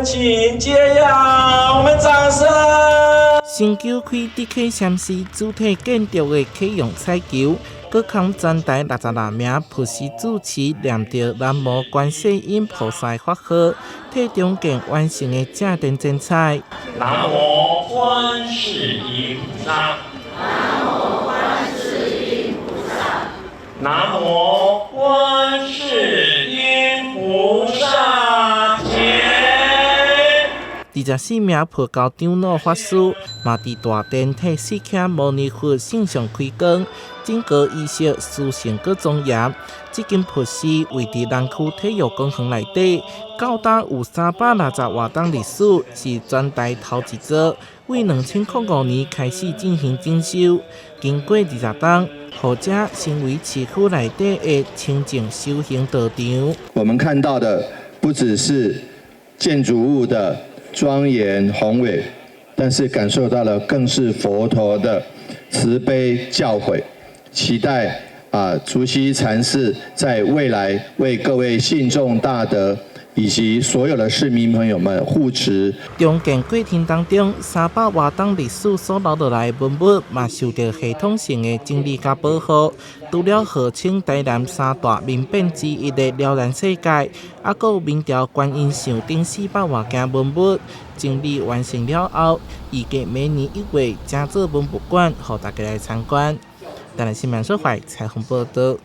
請接讓我們掌聲。新舊開德啟禪寺主體建築的啟用彩球，閣含全台66名佛師住持念著南無觀世音菩薩法號，替重建完成的正殿剪彩。南無觀世音菩薩。南無觀世音菩薩。南無觀世音菩薩。24名佛教長老法師嘛佇大殿替釋迦牟尼佛聖像開光，整個儀式殊勝閣莊嚴。這間佛寺位佇南區體育公園內底，到今有360外冬歷史，是全台頭一座。為2005年開始進行整修，經過20冬，予遮成為市區內底的清淨修行道場。我們看到的不只是建築物的莊嚴宏偉，但是感受到的更是佛陀的慈悲教誨。期待啊，竹溪禪寺在未來為各位信眾大德以及所有的市民朋友們護持。重建過程當中，300外冬歷史所留落來的文物，嘛受著系統性的整理佮保護。除了號稱台南三大民變之一的了然世界，猶閣有明朝觀音像等400外件文物整理完成了後，預計明年1月正做文物館，予大家來參觀。台南新聞所懷採訪報導。